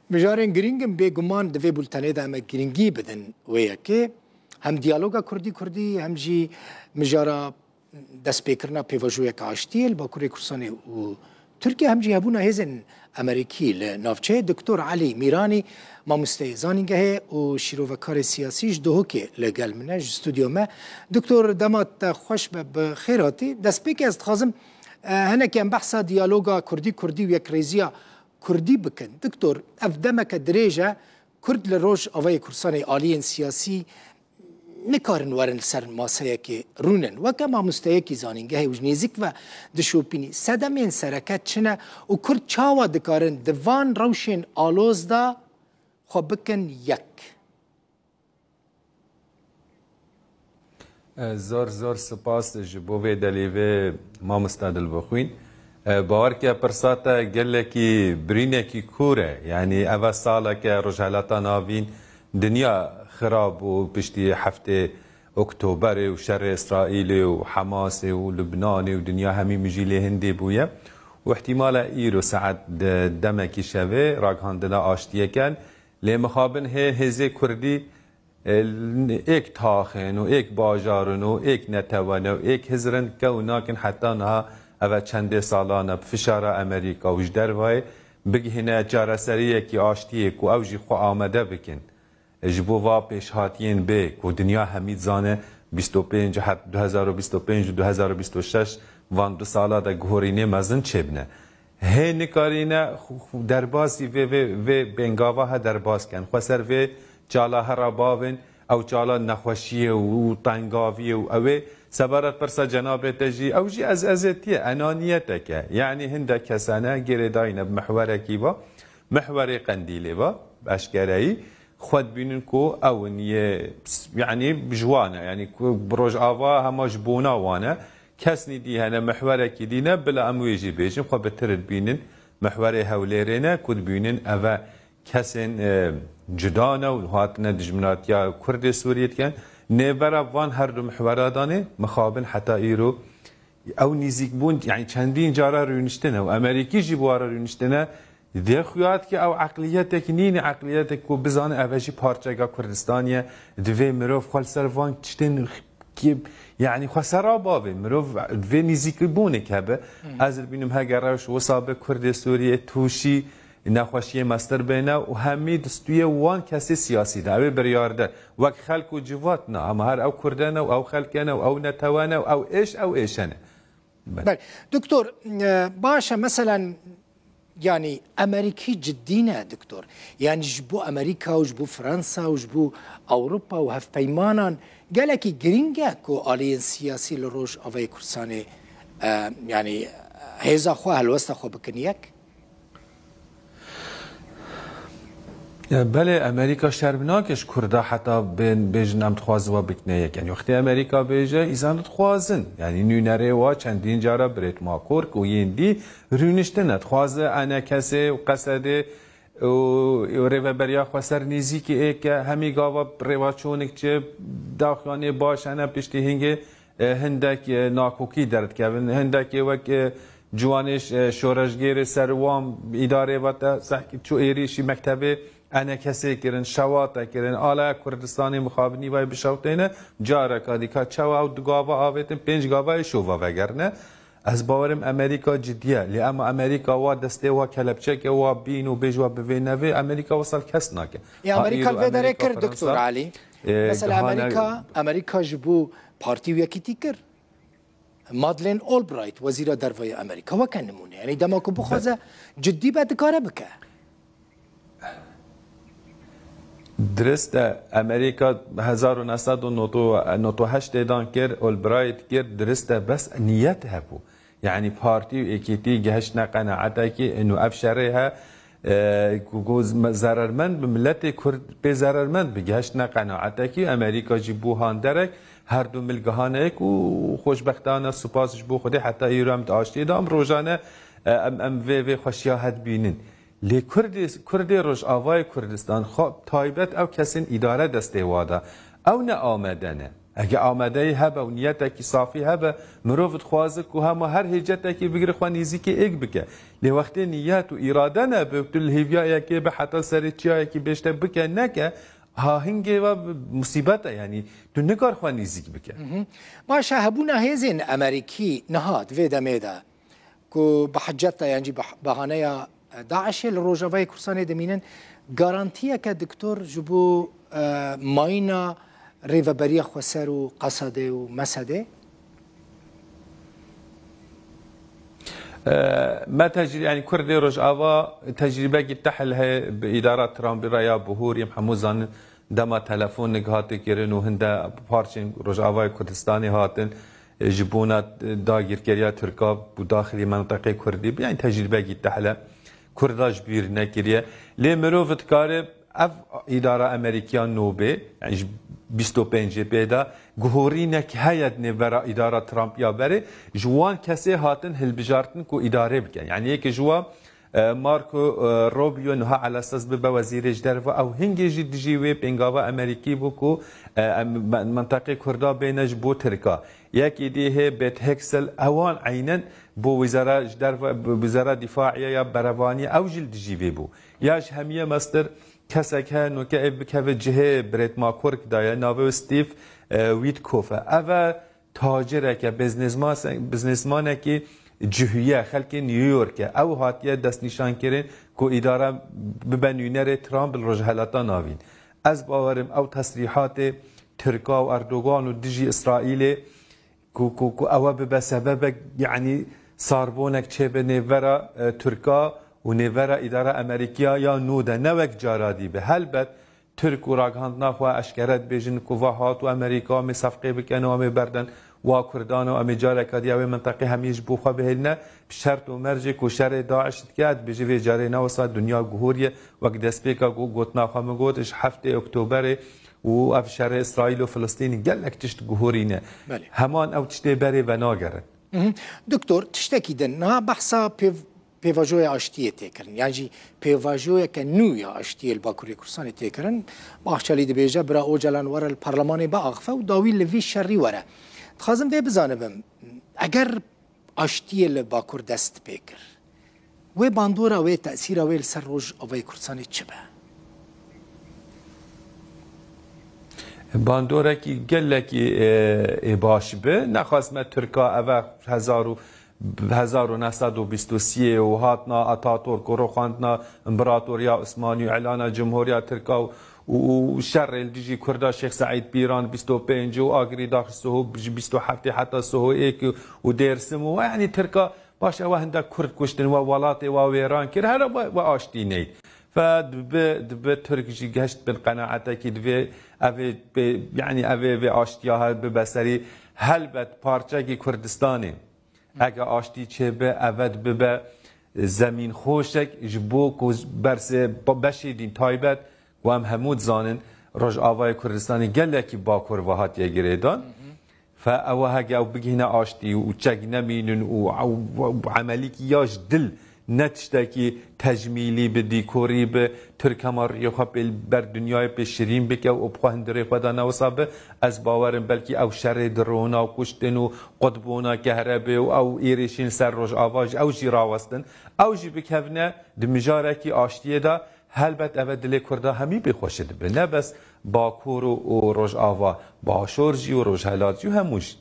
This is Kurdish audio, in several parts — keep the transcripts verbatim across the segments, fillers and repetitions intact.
Mijarên girîng in, bêguman di vê bultenê de em ê girîngî bidin wê yekê. Hem diyaloga Kurdî-Kurdî, hem jî mijara destpêkirina pêvajoyeke aştiyê li Bakurê Kurdistanê û Tirkiye, hem jî hebûna hêzên Amerîkî li navçeyê. Doktor Elî Mîranî, mamosteyê zanîngehê û şîrovekarê siyasî ji Duhokê li gel min e, ji stûdyo me. Doktor, dema te xweş be, bi xêr hatî. Destpêkê ez dixwazim, e, hinekî em behsa diyaloga Kurdî-Kurdî û yekrêziya Kurdî bikin. Doktor, ev demeke dirêj e, Kurd li Rojavayê Kurdistanê aliyên siyasî nikarin werin li ser maseyekê rûnin. Weke mamosteyekî zanîngehê û ji nêzîk ve dişopînî, sedemên sereke çi ne û Kurd çawa dikarin di van rewşên aloz de xwe bikin yek? Zor zor spas ji bo vê delîvê, mamosta dilbixwîn. Bawer ke pirsa te gelekî birînekî kûr e. Yanî ev e saleke Rojhelata Navîn dinya xirab bû piştî heftê Oktoberê û şerê Îsraîlê û Hemasê û Lubnanê û dinya hemî mijîlê hindê bûye. Û ihtimal e îro saet di demekî şevê ragihandina aştiyeke. Lê mixabin hê hêzê Kurdî, e, êk taxin û êk bajarin û êk netewen û êk hizrin kew nakin heta niha ev e çendê salan e bi fişara Amerîka û ji dervayê bigihîne çareseriyekî aştiyê ku ew jî xwe amade bikin. Ji bo va pêşhatiyên bê ku dinya hemî dizane bîst û pênc, het-, du hezar û bîst û pênc û du hezar û bîst û şeş van du sala de guhorînê mezin çêbine. Hê nikarîne xu-, xu-, derbasî vê, vê, vê bêngava he derbas ken. Xweser vê çala here bavên, ew çala nexweşiyê û tengaviyê û ew ê sebaret pirsa cenabê te jî, ew jî ez, ezêtiye, enaniyeteke. Yanî hindek kesane girêdayîne bi mihwerekî va, mihwerê Qendîlê va, bi eşkereyî, xwe dibînin ku ew in yê, yanî ji wan e, yanî ku bi Rojava hema ji bona wan e. Kesnî dî hene, mihwerekî dî ne, bila em wê jî bêjin, xwe bi tir dibînin. Mihwerê Hewlêrê ne, ku dibînin ev e kesên, e, cuda ne û hatine dijminatiya Kurdê Sûriyê dikin. Nêvera van her du mihwera danê, mixabin heta îro ew nîzîkbûn, yanî çendîn cara rûniştine û Amerîkî jî bi wan re rûniştine, dê xuya dike ew eqliyetek nîne, eqliyetek ku bizane ev e jî parçeka Kurdistanê ye, divê mirov xwe li ser van tiştên ki, yanî xwe sera bavê, mirov divê nîzîkbûnek hebe. Ez dibînim heger rewş wisa be Kurdê Sûriyê tûşî nexweşiyê mestir bêne û hemî di stûyê wan kesê siyasî de, ew ê biryar de, wek xelk û civat ne, ama her ew Kurde ne û ew xelke ne û ew netewe ne û ew êş, ew êşe ne. Belê. Belê. Doktor, e, baş e, meselen, yanî Amerîkî cidî ne, doktor. Yanî ji bo Amerîka û ji bo Fransa û ji bo Ewropa û hevpeymanan gelekî girîng e ku aliyên siyasî li Rojavayê Kurdistanê, e, yanî hêza xwe, helwesta xwe bikin yek? Belê, Amerîka şerm nake ji Kurda heta bên bêjin em dixwazin we bikine yek. Yanî wextê Amerîka bêje, îzan dixwazin. Yanî nûnerê wa çendîn cara Brett McGurk û yên dî rûniştine. Dixwaze enekesê û Qesedê û, û rêveberiya xweser nêzîkî êke, hemî gava rêvaçûnik çi, daxuyanê baş hene piştî hingê e, hindek, e, nakokî derdikevin. Hindekê wek, e, ciwanê ş-, e, şoreşgêrê ser wan îdarê ve te sehkî çû êrîşî mektebê enekesê kirin, şewate kirin, alaya Kurdistanê mixabinî vay bişewtêne, careka dîka çawa ew du gava avêtin, pênc gava ê şova vegerine. Ez bawerim Amerîka cidî ye, lê ema Amerîka wa destê wa kelepçeke wa bîn û bêj wa bivê nevê, Amerîka wisa kes nake. Ya Amerîka li vê derê kir, Doktor Elî. E, Mesela Amerîka, Amerîka ji bo partî û yekîtî kir. Madeleine Albright, wezîra derve ya Amerîka, weke nimûne. Yanî dema ku bixwaze cidî be, dikare bike. Dirist e, Amerîka hezar û neh sed û nod û heştê dan kir, Albright kir, dirist e, bes niyet hebû. Yanî partî û êkîtî gehiştine qenaetekî, ino ev şerê he, e, ku, ku zerermend bi miletê Kurd pê zerermend bi gehiştine qenaetekî, Amerîka jî bû handerek, her du mil gihane yek û xweşbextane spas ji bo Xwedê heta îro em di aştiyê de em rojane, e, em, em vê, vê xweşiya he dibînin. Lê Kurdê, Kurdê Rojavayê Kurdistan xwe taybet ew kesên îdare destê wa de. Ew ne amade ne. Eke amadeyî hebe û niyetekî safî hebe, mirov dixwaze ku hema her hêcetekî bigire xwe nêzîkî êk bike. Lê wextê niyet û îrade nebe û tu li hêviya yekê be heta serê çiyayekî bêjte bike neke, ha hingê ve musîbet e, yanî tu nikar xwe nêzîk bike. Mhm. Baş e, hebûna hêzên Amerîkî niha di vê demê de ku bi heceta yan jî bi bahaneya DAIŞê li Rojavayê Kurdistanê dimînin, garantiyeke diktor ji bo, e, mayîna Rêveberiya Xweser û Qesedê û Mesedê? E, me tecrî-, yanî Kurdê Rojava tecrîbekî tehl heye bi îdara Trumpî re ya bihûrî, em hemû zanin dema telefonik hate kirin û hinde parçên Rojavayê Kurdistanê hatin, e, ji bona, e, dagirkeriya Tirka û daxilî menteqê Kurdî bi, yanî tecrîbekî tehl e. Kurda ji bîr nekiriye. Lê mirov dikare ev îdara Amerîkiya nû bê, yanî ji bîst û pêncê pê de guhorînek heye di nêvbera îdara Trump ya berê, ji wan kesê hatin hilbijartin ku îdare bikin. Yanî yekê ji wa, e, Marco, e, Rubio niha elestes bibe wezîrê ji derve, ew hingê jî dijî wê pêngava Amerîkî bû ku, e, em, me-, menteqê Kurda bêne ji bo Tirka. Yekî dî hê Pete Hegseth, ewan eynen bo wizara ji derve, bo wizara difaiye ya berevanî, ew jî li dijî vê bû. Ya ji hemiye mestir kesek heye, noke ê bikeve cihê Brett McGurk de ye, navê wê Steve, e, Witkoff e. Ev e tacireke, biznizma-, biznesmanekî cihûye, xelkê New York e. Ew hatiye destnîşankirin ku îdara bibe nûnerê Trump li Rojhelata Navîn. Ez bawerim ew tesrîhatê Tirka û Erdogan û dijî Îsraîlê ku, ku, ku ewe bibe sebebek, yanî sarbonek çêbe nêvbera, e, Tirka û nêvbera îdara Amerîkiya ya nû de, ne wek cara dî be. Helbet Tirk û ragihandina xwe eşkere dibêjin ku va hat û Amerîka em ê sefqê bikin û em ê berden wa Kurdan û em ê careka dî ew ê minteqê hemî ji bo xwe bihêline, bi şert û mercê ku şerê DAIŞ dike, dibêje vê carê ne wisa dinya guhoriye, wek destpêka ku gotina xwe min got, ji heftê Oktoberê û ev şerê Îsraîl û Filistînî gelek tişt guhorîne. Belê. Heman ew tiştê berê venagerin. Mhm. Doktor, tiştekî din, niha behsa pêv-, pêvajoya aştiyê tê kirin. Yan jî pêvajoyeke nû ya aştiyê li Bakurê Kurdistanê tê kirin. Bahçelî dibêje, bira Ocalan were li parlemanê biaxife û dawî li vî şerî were. Dixwazim vê bizanibim, eger aştiyê li Bakur dest pê kir, wê bandora wê, tesîra wê li ser Rojavayê Kurdistanê çi be? Bandorekî gelekî, e, ê baş bi. Nexwest me Tirka eve hezar û, hezar û neh sed û bîst û sê û hatina Ataturk û rûxandina İmparatoriya Osmanî û îlana Cumhuriya Tirka û, û, û şerê li dijî Kurda Şêx Seîd Pîran bîst û pênc û Agirî daxist Soho ji bîst û heftê heta Soho êk û Dêrsim û, yanî Tirka baş ewe hindek Kurd kuştin, we welatê we wêran kir, here we, we aştî neyt. Fe dibe, dibe Tirk jî geşt bin qenaetekî divê evê bê, yanî evê vê aştiya he bibe serî. Helbet parçekî Kurdistanê, ege aştî çêbe, eve dibibe zemînxweşek ji bo ku bersê beşê din taybet, ku em hemû dizanin Rojavayê Kurdistanê gelekî bakur ve hatiye girêdan. Fe ew hege ew bigihîne aştî û çek nemînin û ew, ew emelîkî ya ji dil ne tiştekî tecmîlî bi, dîkorî bi, Tirk hema riyê xwe pê li ber dinyayê pê şirîn bike û bi xwe hundirê xwe de ne wisa bi, ez bawerim belkî ew şerê dirona û kuştin û qutbûna kehrebê û ew êrişên ser Rojava jî ew jî rawestin. Ew jî bikevine di mijarekî aştiyê de, helbet eve dilê Kurda hemî pê xweşi dibe. Ne bes Bakur û, û Rojava, Başor jî û Rojhelat jî û hemû jî.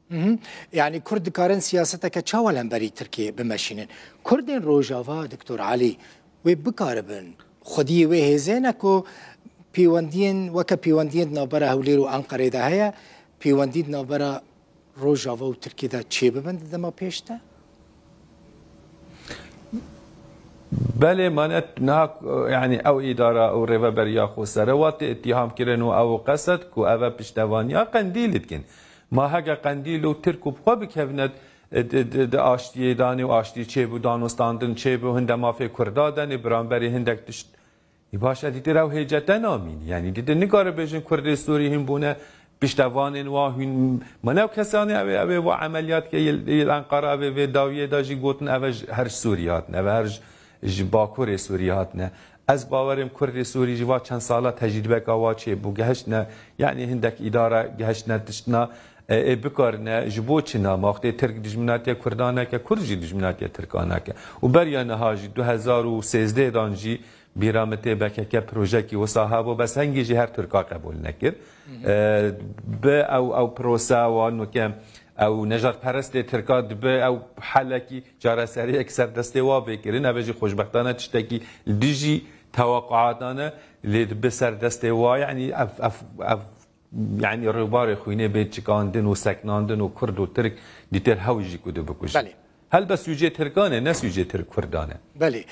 Mhm. Yanî Kurd dikarin siyaseteke çawa li hemberî Tirkiyê bimeşînin? Kurdên Rojava, Doktor Elî, wê bikaribin xwediyê wê hêzê ne ku pêwendiyên weke pêwendiyên di navbera Hewlêr û Enqerê de heye, pêwendî di navbera Rojava û Tirkiyê de çêbibin di dema pêş de? Belê, mane niha, yanî ew îdara û rêveberiya xwesere wa tê îtîham kirin û ew qesed ku eve piştevaniya Qendîlî dikin. Ma hege Qendîl û Tirk û bi xwe bikevine di, di, di aştiyê danê û aştî çêbû, danûstandin çêbû, hinde mafê Kurda denê, biramberî hindek tişt. Ê baş e, dîtir ew hêcete namîn. Yanî dîtir nikare bêjin Kurdê Sûrî hîn bûne piştevanên wa hîn. Mane ew kesanê ew ê, ew ê wa emeliyat ke yil, yil Enqara ev ê vê dawiyê de jî gotin ev e ji, her ji Sûrî hatine, ev e her ji, ji Bakurê Sûrî hatine. Ez bawerim Kurdê Sûrî ji va çend sala tecrîbeka wa çêbû, gehiştine, yanî hindek îdare gehiştine tiştina, e, ê bikarine, ji bo çi na? Ma wextê Tirk dijminatiye Kurdan neke, Kurd jî dijminatiye Tirkan neke. Û beriya niha jî du hezar û sêzdeh dan jî bîra min tê B K K projekî wisa hebû, bes hingî jî her Tirka qebûl nekir. E, bi ew, ew prose wan weke ew nejadperestê Tirka dibe ew helekî çareseriyek ser destê wa bê kirin. Ev jî xweşbextane tiştekî li dijî tewaquatan e, lê dibe ser destê wa, yanî ev, ev, ev, yanî rêbarê xwînê bê çikandin û seknandin û Kurd û Tirk dîtir hew jî ku dibikujin. Belê. Helbet sûcê Tirkan e, ne sûcê Tirk Kurdan e. Belê.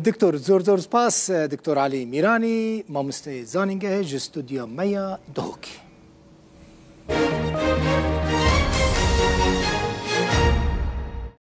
Doktor, zor zor spas, Doktor Elî Mîranî, mamosteyê zanîngehê ji stûdyoya me ya Duhokê.